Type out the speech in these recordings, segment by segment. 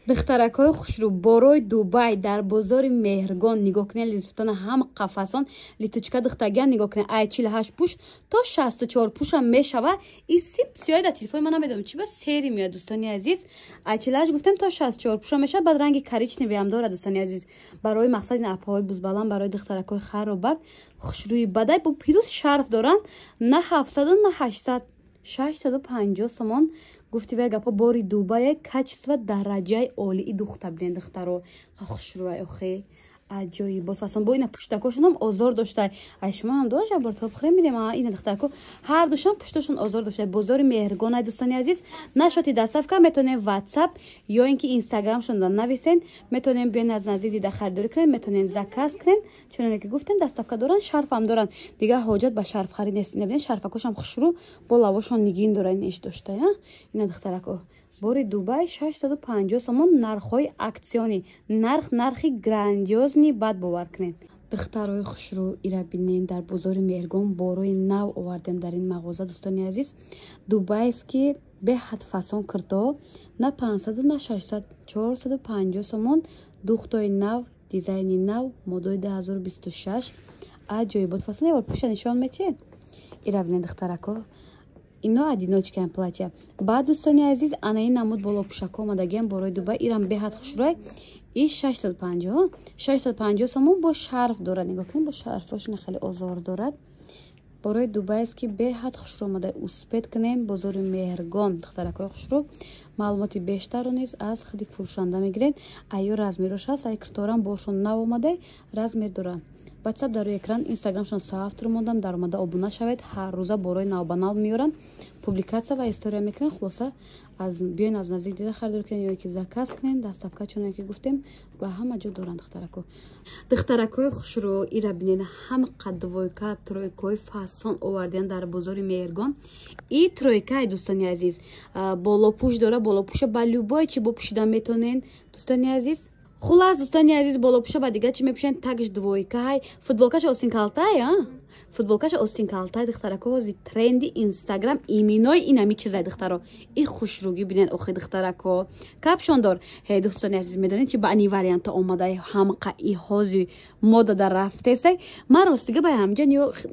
Духтаракҳои хушрӯ, борои Дубай дар бозори Меҳргон нигоҳ кунед, литфтона ҳам қафасон литучка духтагиан нигоҳ кунед. Ай 48 пуш то 64 пушам мешава. И сип сиёй дар телефони ман намедонам чи ба сери меояд, дӯстони азиз. Ай 48 гуфтем, то 64 пушам мешавад. Баъд ранги коричневый ҳам дорад, дӯстони азиз. Барои мақсади апаҳои бузбаланд, барои духтаракҳои хару бак хушрӯи бадай бо плюс шарф доранд. На 700, на 800, 650 сомон. Гуфти вай гапо, бори Дубае, качество дараҷаи олии духта бинед, духтаро, хушрӯай охе, аҷоибот фасон. Бо ина пуштакошонам озор доштай. Ай шумоам дошт бор топ хӯрем мидем. Ина духтарако ҳар душам пушташон озор доштай. Бозори Меҳргон ай, дӯстони азиз. Нашоти доставка метавонем Ватсап ё ин ки Инстаграмшон нависен, метавонем биён аз наздик дида харидорӣ кунед, метавонем заказ кунед. Чуноне ки гуфтем, доставка доранд, шарфам доранд. Дигар ҳоҷат ба шарфхарид нест. Ина бинед, шарфакошам хушрӯ, бо лавошон нигин доранд, иш доштай. Ина духтарако, бори Дубай 650 сомон, нархҳои акционный, нарх нархи грандиозный. Баъд бовар кунед, духтарои хушрӯ, ира бинен, дар бозори Меҳргон борои нав овардем дар ин мағоза, дӯстони азиз. Дубайский беҳад фасон кирдо, на 500, на 600, 450 сомон. Духтои нав, дизайни нав, модои 2026, аҷоибот фасон. Ябор пуша нишон метиҳед. Ира бинен, духтарако, ино одиночка платья. Баъд, дӯстони азиз, ана ин намуд болопӯшако омадагиам борои Дубай. Ирам беҳад хушрӯй, и 650, 650 сомон, бо шарф дорад. Нигоҳ кунед, бо шарфошина хеле озор дорад. Борои дубайский беҳад хушрӯ омада, успеть кунем, бозори Меҳргон, духтаракҳои хушрӯ. Маълумоти бештарро низ аз худи фурӯшанда мегиред. Аю размерош ҳаст, ай кирторам бошон нав омада, размер дорад. Ватсап дар рӯи экран, Инстаграмшон сафтро мондам, даромада обуна шавед. Ҳар рӯза борои навбанав меоранд, публикация ва история мекунанд. Хулоса, биёен аз наздик дида харидорӣ кунед ё ки заказ кунед. Доставка, чуне ки гуфтем, ба ҳама ҷо доранд. Духтарако, духтаракҳои хушрӯ, ира бинед, ҳама қад двойка, тройкаҳои фасон овардиан дар бозори Меҳргон. И тройкаи, дӯстони азиз, болопӯш дора. Болопӯша ба любой чи бо пӯшида метонен, дӯстони азиз. Хулас, дӯстони азиз, болопӯша ба дигар чӣ мепӯшанд. Такш двойкаҳай, футболкаша остинкалтай, футболкаша остинкалтай. Духтарако, ҳози тренди Инстаграм иминои инами чизай, духтаро. И хушрӯгӣ бинед охи, духтарако, капшондор. Ҳе, дӯстони азиз, медонед чи ба ани варианта омадай? Ҳамқа и ҳози мода дар рафтестай. Ман ростига ба ҳамҷа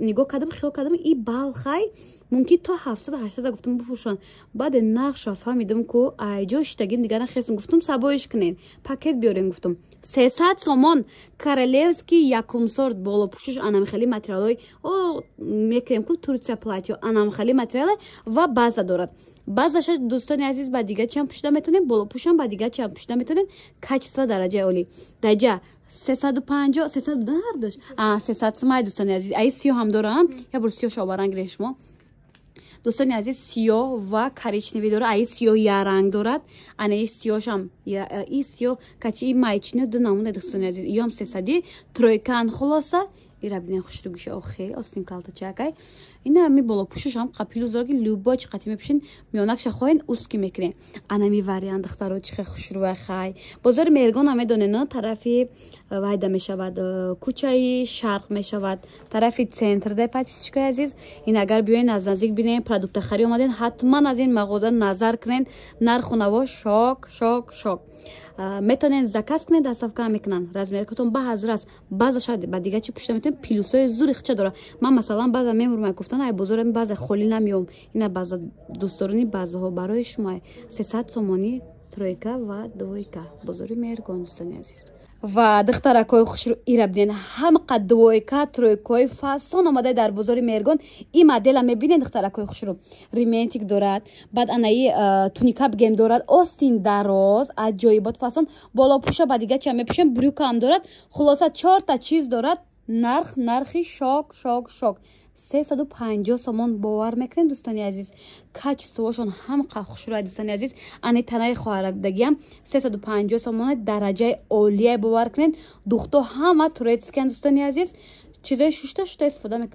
нигоҳ кардам, хиёл кардам, и балхай мумкин то 700, 800 гуфтам бифурӯшанд. Баъде нақша фаҳмидам, ку айҷо шитагим дигар нахестам. Гуфтам, сабоиш кунен, пакет биёрен, гуфтам. 300 сомон, королевский якум сорт болопӯшиш. Анамхели материалҳои о мекунем ку Турция платьё, анамхели материале ва база дорад. Базаша, дӯстони азиз, ба дигар чиам пӯшида метавонем, болопӯшам ба дигар чиам пӯшида метавонем. Качество дараҷаи олӣ. Даҷа 350, 300 будан ҳардуш, 300 сомай, дӯстони азиз. Аи сиёҳ ҳам дорам, я бор сиёҳ шобаранг шумо, дӯстони азиз. Сиёҳ ва коричневый дорад. Аи сиёҳ яранг дорад, ана и сиёҳшам, и сиёҳ кати и майчино ду намуна, дӯстони азиз. Иём 300-и, тройкан. Хулоса, ира бинен, хушрӯгиша охе, остин калтачакай. Ина ми болопӯшушам қапилу дорад, ки любой чи қати мепӯшин, миёнакша хоҳен узкий мекунем. Анами вариант, духтаро, чихе хушрӯай хай. Бозори Меҳргон намедонена, тарафи вайда мешавад, кӯчаи Шарқ мешавад, тарафи центр да. Подписчикои азиз, ин агар биёен аз наздик бинем, продуктахарӣ омаден, ҳатман аз ин мағоза назар кунен. Нарху наво шок, шок, шок. Метавонед заказ кунед, доставка мекунанд. Размеркатон ба ҳазур аст. Баъзаша ба дигар чи пушта метавонед, плюсои зури хича дорад. Ман масалан баъза мемурмай гуфтан, ай бозор баъзе холӣ намеём. Ина баъза дӯстдорони баъзаҳо, барои шумо 300 сомонӣ, тройка ва двойка, бозори Меҳргон, дӯстони азиз. Ва духтаракҳои хушрӯ, ира бинед, ҳамқа двойка, тройкаҳои фасон омада дар бозори Меҳргон. И модела мебинед, духтаракҳои хушрӯ, рементик дорад. Баъд анаи туника бигем дорад, остин дароз, аҷоибот фасон. Болопӯша ба дигар чиам мепӯшем, брюкаам дорад. Хулоса, чорта чиз дорад. Нарх нархи шок, шок, шок, 350 сомон. Бовар мекунед, дӯстони азиз, качествошон ҳамқа хушрӯя, дӯстони азиз. Ани танаи хоҳаракдагиам 350 сомона, дараҷаи олия. Бовар кунед, духто ҳама турецкиян, дӯстони азиз. Чизои шушта шушта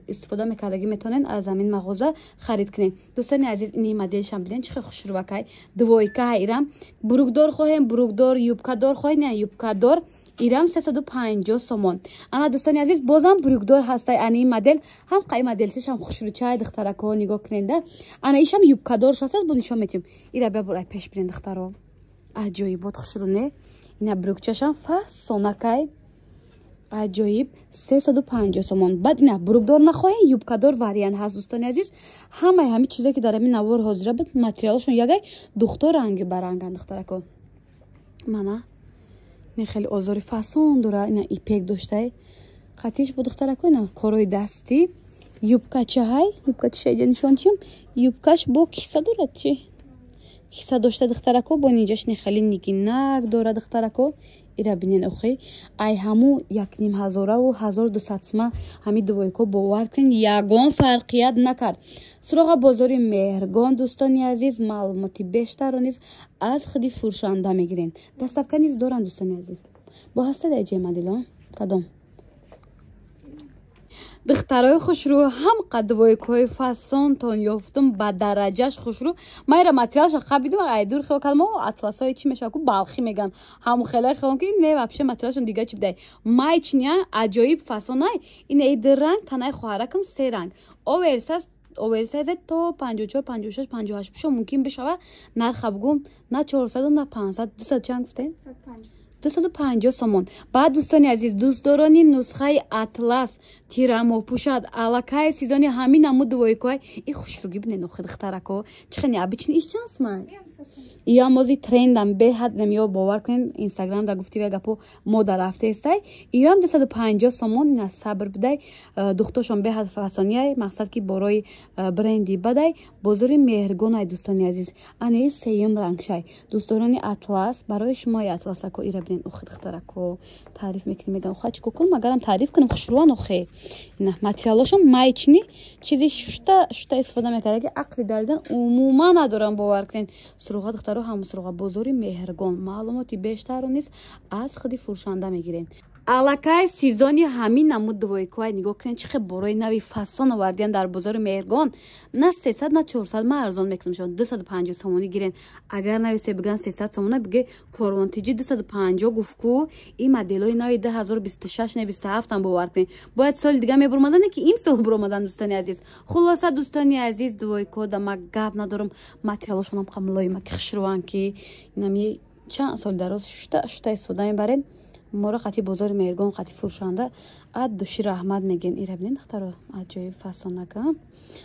истифода мекардагӣ метавонед аз ҳамин мағоза харид кунед, дӯстони азиз. Ини моделшам бинед, чӣ хел хушрӯвакай, двойка. Ирам брюкдор хоҳем, брюкдор, юбкадор хоҳем, юбкадор. Ирам 350 сомон. Ана, дӯстони азиз, бозам брюкдор ҳастай. Ана ин модел ҳам қай моделчашам хушрӯчай, духтаракҳо, нигоҳ куненда. Ана ишам юбкадорш ҳаст, бо нишон метиҳем. Ира бибор, ай пеш бинен, духтаро. Аҷоибот хушрӯ не? Ина брюкчашам фасонакай, аҷоиб, 350 сомон. Баъд ина брюкдор нахоҳем, юбкадор вариант ҳаст, дӯстони азиз. Ҳамаи ҳамин чизе, ки дар ҳамин навор ҳозира буд, материалашон ягай, духтор ранги баранган, духтарако. Мана ин хеле озори фасон дора, ина ипек доштай қатиш бо, духтарако, ина корои дастӣ. Юбкачаҳай, юбкачаша иҷа нишон чим. Юбкаш бо киса дорад, чи киса дошта, духтарако, бо ниҷаш не хеле нигинак дора, духтарако. Ира бинен охи, ай ҳаму якним ҳазораву 1200 сума ҳами двойко, бовар кунед, ягон фарқият накард. Суроға бозори Меҳргон, дӯстони азиз, маълумоти бештарро низ аз худи фурӯшанда мегирен. Доставка низ доранд, дӯстони азиз. Бо ҳаста дар ҷаи мадило кадом, духтарои хушрӯ, ҳам двойкаҳои фасонтон ёфтум, ба дараҷаш хушрӯ. Майра материалша хабидум, айдур хел калмо атласҳои чӣ мешава ку, балхӣ меган, ҳаму хеле хелом ки не, вообще материалшон дига чӣ бидай, майчния аҷоиб фасонай. Ин эй ду ранг, танаи хоҳаракам се ранг, оверсайз, оверсайзе то 54, 56, 58 пушо мумкин бишава. Нарха бугум, на 400, на 500, 200 чанд гуфтен? 250 сомон. Баъд, дӯстони азиз, дӯстдорони нусхаи атлас тирамо пӯшад, аллакай сезони ҳамин намуд двойкои и хушрӯгӣ бинен охи, духтарако, чӣ хеле обычный. Иш чанд сумай? Иам ози трендам беҳад ё, бовар кунед, Инстаграм да гуфти гапо мода рафтаестай. Иам 250 сомон. Ина сабр бидай, духтошон беҳад фасонияй, мақсад ки борои бренди бадай. Бозори Меҳргонай, дӯстони азиз. Ане сеюм рангшай, дӯстдорони атлас, барои шумои атласако. Ира бинен охи, духтарако, таъриф мекунем, мегам ха чико кунам, агарам таъриф кунам, хушрӯан охе. Ина материалошон маечный, чизи шушта шушта истифода мекарда, ки ақли даридан умуман надорам, бовар кунед. Суруға, духтаро, ҳам суруға бозори Меҳргон, маълумоти бештарро низ аз худи фурӯшанда мегиред. Аллакай сезони ҳамин намуд двойкоай, нигоҳ кунед, чӣ хел борои нави фасон овардиян дар бозори Меҳргон. На 300, на 400, ман арзон мекунам, шумо 250 сомонӣ гирен. Агар нависе биган 300 сомона, биге корвонтиҷи 250 гуфт ку. Ин моделҳои нави 2026, не, 27-ам, бовар кунед, бояд соли дига мебуромадан, ки имсол буромадан, дӯстони азиз. Хулоса, дӯстони азиз, двойко да ма гап надорам, материалошонам қа мулоима, ки хушрӯан, ки инами чанд соли дароз шушта шушта истифода мебаред. Моро қати бозори Меҳргон, қати фурӯшанда ад души раҳмат мегӯен. Ира бинед, духтаро, аҷоиб фасонака,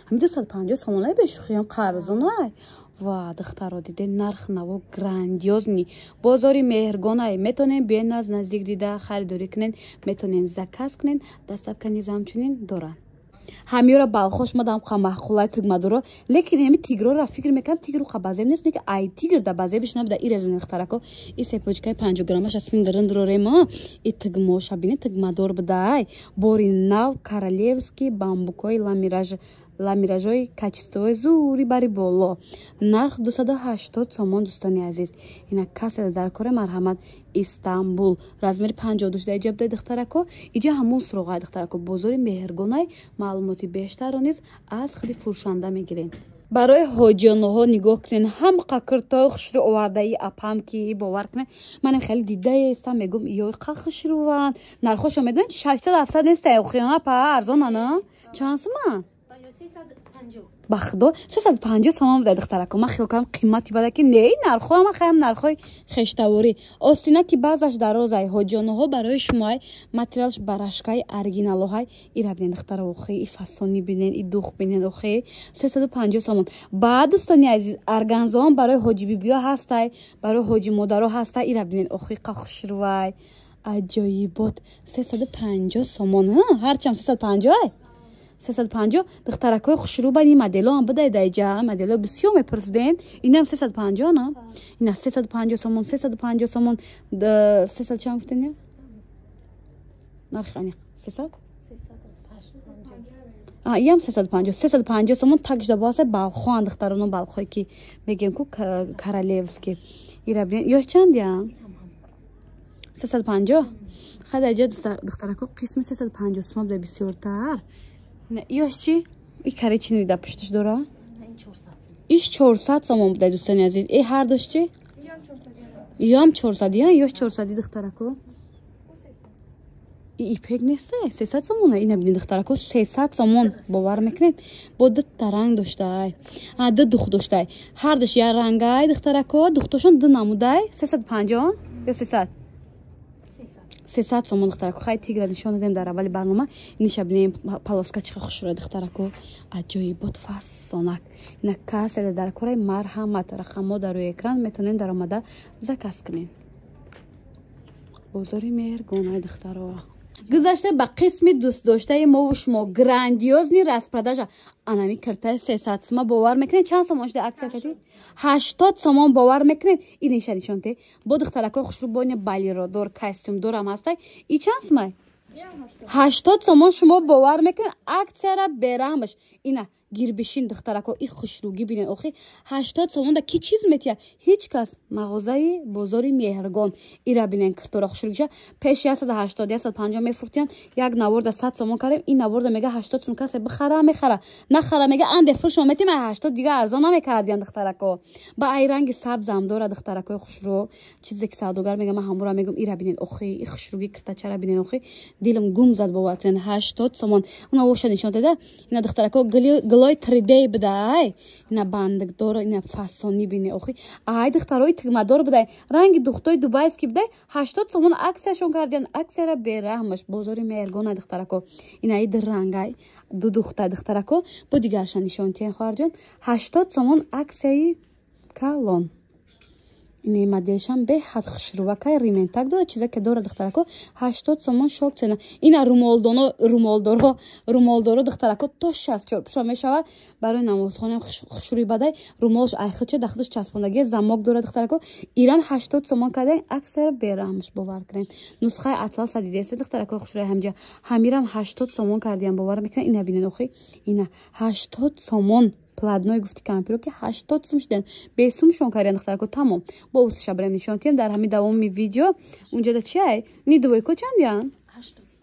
ҳами 250 сомонаи, бешухиям қарзонай. Ва духтаро, диде, нарх наво грандиозный. Бозори Меҳргонай, метонен биен, аз наздик дида харидорӣ кунен, метонен заказ кунен, доставка низ ҳамчунин доранд. Ҳамиёра балхош мадам қа маъқулай тугмадоро, лекин ами тигрора фикр мекардам, тигру қа базеб нест, ки ай тигр да базебиш набуда. Ира духтарако, и цепочкаи 50 граммаша синдириндрорема. И тугмоша бине, тугмадор будай, бори нав, королевский бамбукои ламираж, ламиражои качествои зури бари боло. Нарх 280 сомон, дӯстони азиз. Ина касе дар коре, марҳамат, Истанбул, размери 52 шуда иҷа будай, духтарако. Иҷа ҳамун суроғай, духтарако, бозори Меҳргонай. Маълумоти бештарро низ аз худи фурӯшанда мегиред. Барои ҳоҷиёнаҳо, нигоҳ кунед, ҳам қакиртои хушрӯ овардаи апам, ки бовар кунед, манам хеле дидаестам, мегум, ёй, қа хушрӯванд. Нархошо медонед, 600, 700 неста, охиёна па арзонана. Чанд сума? Ба худо, 350 сомон буда, духтарако. Ман хиёл кардам, қимати бада, ки не, нархҳо ама хаям нархҳои хештаворӣ. Остина ки баъзаш дарозай, ҳоҷиёнаҳо, барои шумоай. Материалш барашкаи оригиналоҳай. Ира бинен, духтара, охи, и фасони бинен, и дух бинен, охи, 350 сомон. Баъд, дӯстони азиз, органзон барои ҳоҷи бибиё ҳастай, барои ҳоҷи модаро ҳастай. Ира бинен, охи, қа хушрӯвай, аҷоибот, 350 сомон. Ҳарчам 350-ай, 350. Духтаракҳои хушрӯ, баъд ин моделҳоам бидай даиҷа, моделҳо бисёр мепурсиден. Инам 350 на, ина 350 сомон, 350 сомон. Сесад чанд гуфтен? Нархи аниқ 300, иам 350, 350 сомон. Такжда боаста балхоан, духтароно, балхое ки мегӯем ку, королевский. Ира бинед, ёш чанд я? 350. Хай, даиҷа, духтарако, қисми 350 сомон буда бисёртар. Ёш чи? И коричневый да пушташ дора? Иш 400 сомон буда, дӯстони азиз. Э, ҳардуш чи? Ёам 400, я? Ёш 400, духтарако. Ипек нест, 300 сомон. Ина бинед, духтарако, 300 сомон, бовар мекунед? Бо дута ранг доштай, ду дух доштай, ҳардуш як рангай. Духтарако, духтошон ду намудай. 350 ё 300? 300 сомон, духтарако. Хай, тигра нишон додем дар аввали барнома. Иниша бинем, полоска чиха хушрӯя, духтарако, аҷоибот, фасонак. Ина каседа дар кораи, марҳамат, рақамҳо дар рӯи экран, метавонед даромада заказ кунед. Бозори Меҳргон, ай духтаро. Гузашта ба қисми дӯстдоштаи мову шумо, грандиозный распродажа. Анами киртаи 300 сума, бовар мекунед, чанд сомон шуда акция кардӣ? 80 сомон, бовар мекунед? Иниша нишонте бо, духтаракои хушрӯ, боня балеродор, костюмдорам ҳастай. И чанд сумай? 80 сомон. Шумо бовар мекунед, акцияра бераҳмаш. Ина гирбишин, духтарако, и хушрӯгӣ бинед. Охи, 80 сомон да ки чиз метия? Ҳеҷ кас. Мағозаи бозори Меҳргон. Ира бинен, киртора хушрӯгиша. Пеш 180, 150 мефурӯхтиян. Як наворда 100 сомон кардем, ин наворда мега 80 сом. Касе бихара, мехара, нахара, мега анде фуршо метим. 80 дига арзон намекардиян, духтарако. Ба ай ранги сабзам дора, духтаракои хушрӯ. Чизе ки савдогар мега, ман ҳамура мегум. Ира бинен, охи, и хушрӯги киртачара бинен. Охи, дилам гум зад, бовар кунед, 80 сомон. Уна оша нишон деда. Ина, духтарако, гилои 3D бидай, ина бандикдор, ина фасонӣ бине. Охи, ай духтарои тигмадор бидай, ранги духтои дубайский бидай. 80 сомон аксияшон кардиян, аксияра бераҳмаш. Бозори Меҳргона, духтарако. Ина и рангай, ду духта, духтарако. Бо дигарша нишон тиен, хоҳарҷон. 80 сомон аксияи калон. Ини моделшам беҳад хушрӯвакай, рементак дора, чиза ки дора, духтарако. 80 сомон, шок цена. Ина румолдоно, румолдоро, румолдоро, духтарако, то 64 пуша мешавад. Барои намозхонам хушрӯи бадай. Румолш айхича дахдиш часпондаги, замок дора, духтарако. Ирам 80 сомон кардем, аксар бераҳмаш, бовар кунед. Нусхаи атласа дидеста, духтарако, хушрӯи ҳамҷа. Ҳамирам 80 сомон кардиям, бовар мекунед? Ина бинед, охи, ина 80 сомон. Платной гуфти кампиро ки 80 сум шудан, бесумшон кардиан, духтарако. Тамом, бо усиша барем нишон тием дар ҳамин давоми видео. Унҷада чи ай? Ни двойко чандиян?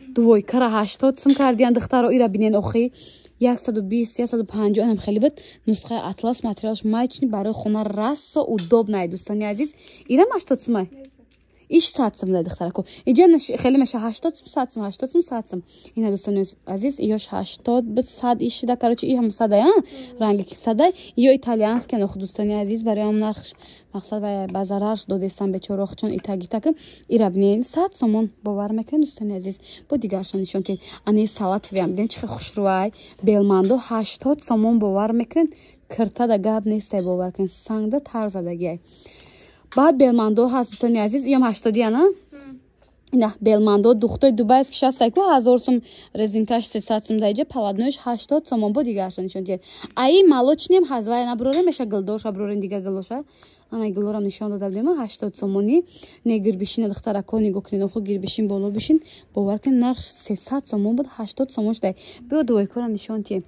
Двойкара 80 сум кардиан, духтаро. Ира бинен, охи, 120, 150 анам хеле буд. Нусхаи атлас, материалш маечный, барои хона расо удобный, дӯстони азиз. Ирам 80 сумай? Иш 100 сум да, духтарако. Иҷа хеле меша 80 сум, 100 сум, 80 сум, 100 сум. Ина, дӯстони азиз, ёш 80 буд, 100 иш шида. Короче, и ҳам садай, ранге ки садай. Ё итальянский ноху, дӯстони азиз, барои ҳам нарх мақсад ба зарар додестам бечорох, чун итагитак. Ира бинен, 100 сомон, бовар мекунед, дӯстони азиз? Бо дигаршон нишон тиҳед. Ани салатовиам бинен, чихе хушрӯай. Белмандо 80 сомон, бовар мекунед? Киртада гап нестай, бовар кунед, сангда тар задагиай. Баъд белмандо ҳаст, дӯстони азиз, иам 80-яна. Ина белмандо, духтои дубайский шастай ку 1000 сум, резинкаш 300 сум. Даиҷа полотноиш 80 сомон. Бо дигарша нишон диҳед. Аи молочныйм ҳазвая набурорем, меша гилдорша бурорем, дига гилоша. Ана гилорам нишон дода будем, 80 сомонӣ. Не, гирбишина, духтарако, нигоҳ кунед, охо, гирбишин боло бишин, бовар кунед, нарх 300 сомон буд, 80 сомон шудай. Биё, двойкора нишон тиҳем.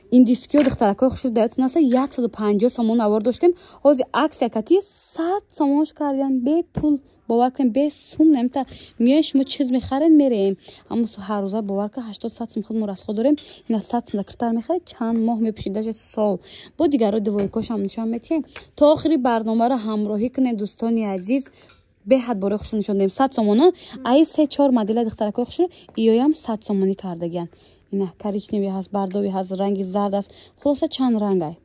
Индискиё, духтаракои хушуд, даётон аста, 150 сомон навор доштем, ҳозир аксия кати 100 сомонш кардиан, бепул, бовар кунед, бесум. Намта миёен, шумо чиз мехаред, мерем. Аммо ҳаррӯза, бовар кун, 80, 100 сум худмо расход дорем. Ина 100 сум дакиртар мехаред, чанд моҳ мепӯшид, даже сол. Бо дигаро двойкошам нишон метиҳем. То охири барномаро ҳамроҳӣ кунед, дӯстони азиз. Беҳад бораи хушрӯ нишон додем. 100 сомона аи се чор модела, духтаракои хушрӯ, иёям 100 сомонӣ кардагиян. Ина коричневый ҳаст, бордовый ҳаст, ранги зард аст, хулоса, чанд рангай.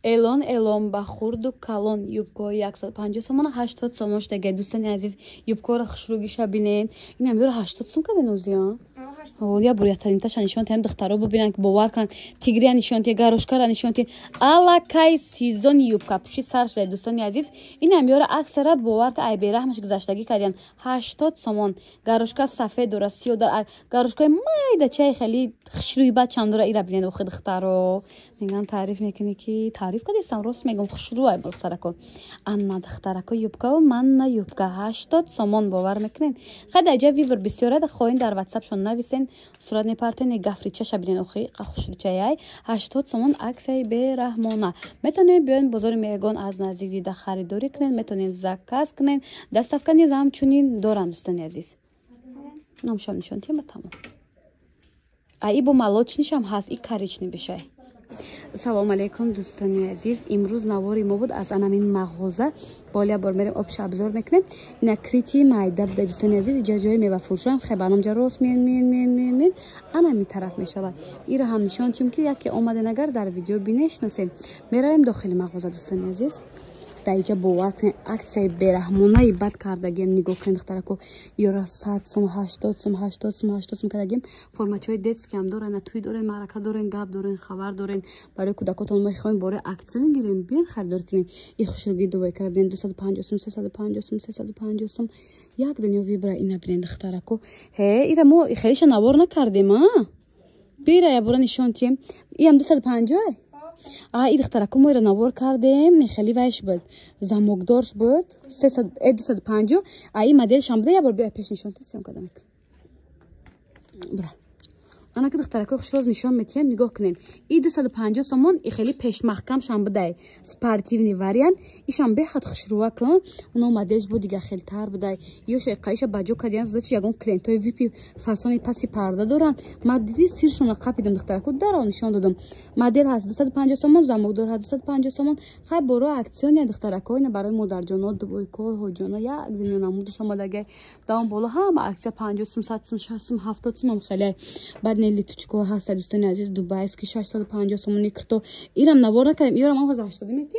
Эълон, эълон ба хурду калон: юбкаҳои 150 сомона 80 сомон шудагай, дӯстони азиз. Юбкаҳоро хушрӯгиша бинен. Инам ёро 80 сум каден озиён. Я бор ятанимташа нишон тиҳам, духтаро бибинанд, ки бовар кунанд. Тигрия нишон тиҳ, горошкара нишон тиҳ. Аллакай сезони юбкапӯшӣ сар шуда, дӯстони азиз. Инам ёра аксара, бовар ка, ай бераҳмаш гузаштагӣ кардиян, 80 сомон. Горошка сафед дора, сиё дора, горошкаи майда чай хеле хушрӯи бад чанд дора. Ира бинед, охи, духтаро, меган таъриф мекунӣ, ки таъриф кардистам, рост мегум, хушрӯ ай, духтарако. Анна, духтарако, юбкао манна юбка 80 сомон, бовар мекунед? Хай, даҷа выбор бисёра, хоҳин дар ватсапшон нависен, сурат мепартен. Гафричаша бинен, охи, хушрӯчаяй, 80 сомон, аксияи бераҳмона. Метавонед биёед бозори Меҳргон, аз наздик дида харидорӣ кунед, метавонед заказ кунед, доставка низ ҳамчунин доранд, дӯстони азиз. Номшам нишон тиҳем, ба тамом. А и бо молочныйшам ҳаст, и коричневый бешай. Салому алейкум, дӯстони азиз. Имрӯз навори мо буд аз анамин мағоза. Боля бор мерем, обша обзор мекунем. Ина крити майда буда, дӯстони азиз. Иҷа ҷои мевафурӯшам. Хебаномҷа рост мен мен мен мен мен анамин тараф мешавад. Ира ҳам нишон тиём, ки яке омаден, агар дар видео бинешиносед. Меравем дохили мағоза, дӯстони азиз. Дар иҷа, бовар кунед, аксияи бераҳмонаи бад кардагем. Нигоҳ кунед, духтарако, ёра 100 сум, 80 сум, 80 сум, 80 сум кардагем. Формачаҳои детский ҳам дорен, туй дорен, маърака дорен, гап дорен, хабар дорен, барои кӯдакотон мехоҳем, бораи аксия мегирем, биён, харидор кунед. И хушруги двойка ра бинед, 250 сум, 350 сум, 350 сум, як дунё выбор а. Ина бинед, духтарако. Ҳе, ира мо хелиша навор накардем, а бира ябора нишон тием. Иам 250. А и, духтарако, мо ира навор кардем, хеле вайш буд, замок дорш буд, 250. А и моделшам буда, ябор биё, пеш нишон тисем кадамек. Бра, анака, духтарако, хушроз нишон метиҳем, нигоҳ кунед. И 250 сомон, и хеле пешмаҳкамшам будай, спортивный вариант. Ишам беҳад хушрӯва кун. Оно моделш бо дига хелтар будай. Ёша иқаиша баҷо кардиян, зачи ягон клиентҳои випи фасони паси парда доранд. Ма диди сиршона қапидам, духтарако, даро нишон додам. Модел ҳаст 250 сомон, замок дор ҳаст 250 сомон. Хай, боро акциония, духтарако, ина барои модарҷоно, двойко, ҳоҷоно як дунё намудаш омадагай. Даон боло ҳама аксия: 50 сум, 100 сум, 60 сум, 70 сум ам хеле. Баъд не литучко ҳаста, дӯстони азиз, дубайский 650 сомони крто. Ирам навор накардем, ирам ҳам ҳозир 80 мети,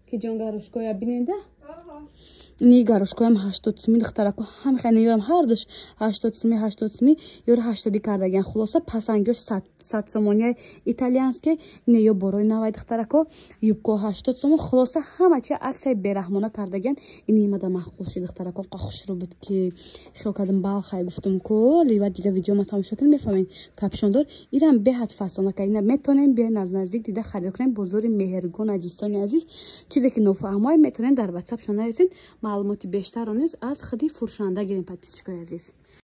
ки ҷон горошкоя бинеда. Ни горошкоям 80 суми, духтарако, ҳами хай ёрам ҳардуш 80 суми, 80 суми, ёра 80 кардагиан. Хулоса, пасангиёш 100 сомонияи итальянский. Не ё борои навай, духтарако, юбко 80 сомон. Хулоса, ҳама чи аксияи бераҳмона кардагиан. Ин имада маъқул шид, духтарако, хушрӯ буд, ки хиёл кардам, балхай гуфтам ку лива. Дига видео ма тамошо кунем, мефаҳмед. Капюшондор ирам беҳад фасона кард. Ина метонем биёен, аз наздик дида харидор кунем. Бозори Меҳргон, дӯстони азиз. Чизе ки нофаҳмое, метонем дар ватсапшон нависед, маълумоти бештарро низ аз худи фурӯшанда гирем, подписчикои азиз.